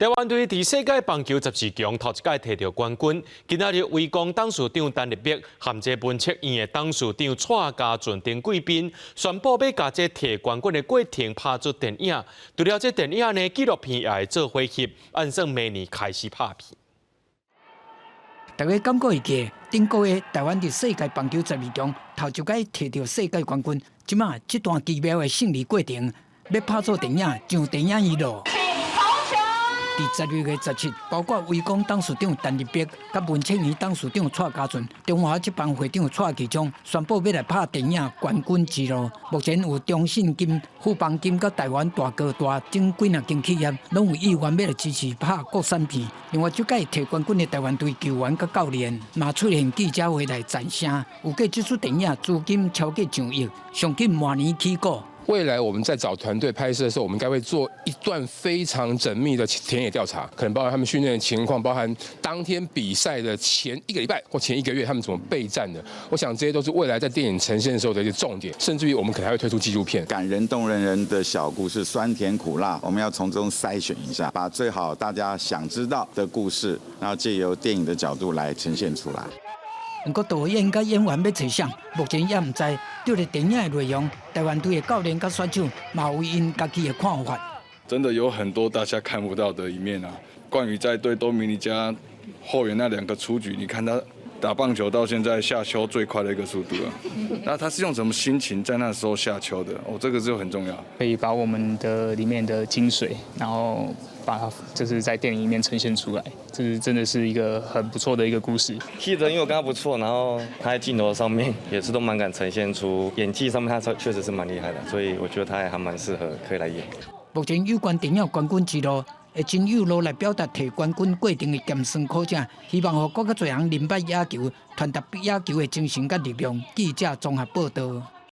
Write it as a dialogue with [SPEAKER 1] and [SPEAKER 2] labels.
[SPEAKER 1] 台灣隊佇世界棒球十二強頭一擺提著冠軍，今仔日威剛董事長陳立白和這文策院的董事長蔡家順等貴賓宣布欲共這提冠軍的過程拍做電影。除了這電影呢，紀錄片也會做伙翕，按算明年開始拍片。
[SPEAKER 2] 大家感覺會記頂個月台灣佇世界棒球十二強頭一擺提著世界冠軍，這馬這段奇妙的勝利過程欲拍做電影上電影院囉。佇12月17，包括威剛董事長陳立白、佮文策院董事長蔡家順、中華職棒會長蔡其昌宣布欲來拍電影《冠軍之路》。目前有中信金、富邦金佮台灣大哥大等幾若間企業，攏有意願欲來支持拍國產片。另外，這屆提冠軍的台灣隊球員佮教練嘛出現記者會來讚聲。預計這齣電影資金超過上億，上緊明年起稿。
[SPEAKER 3] 未來我們在找團隊拍攝的時候，我們應該會做一段非常縝密的田野調查，可能包含他們訓練的情況，包含當天比賽的前一個禮拜或前一個月他們怎麼備戰的。我想這些都是未來在電影呈現的時候的一些重點，甚至於我們可能還會推出紀錄片。
[SPEAKER 4] 感人動人人的小故事，酸甜苦辣，我們要從中篩選一下，把最好大家想知道的故事，然後借由電影的角度來呈現出來。
[SPEAKER 2] 毋過導演佮演員欲揣誰，目前猶毋知。對著電影的內容，台灣隊的教練佮選手嘛有𪜶家己的看法。
[SPEAKER 5] 真的有很多大家看不到的一面啊！關於在對多米尼加後援那兩個出局，你看他打棒球到現在下丘最快的一個速度啊！那他是用什麼心情在那時候下丘的？哦，這個就很重要。
[SPEAKER 6] 可以把我們的裡面的精髓，然後把它就是在電影裡面呈現出來，這是真的是一個很不錯的一個故事。
[SPEAKER 7] 記得因為我跟他不錯，然後他在鏡頭上面也是都蠻敢呈現出演技上面，他確實是蠻厲害的，所以我覺得他也還蠻適合可以來演。
[SPEAKER 2] 目前有關電影《冠軍之路》會真有路來表達提冠軍過程的鹹酸苦澀，希望予閣較濟人認捌野球，傳達野球的精神佮力量。記者綜合報導。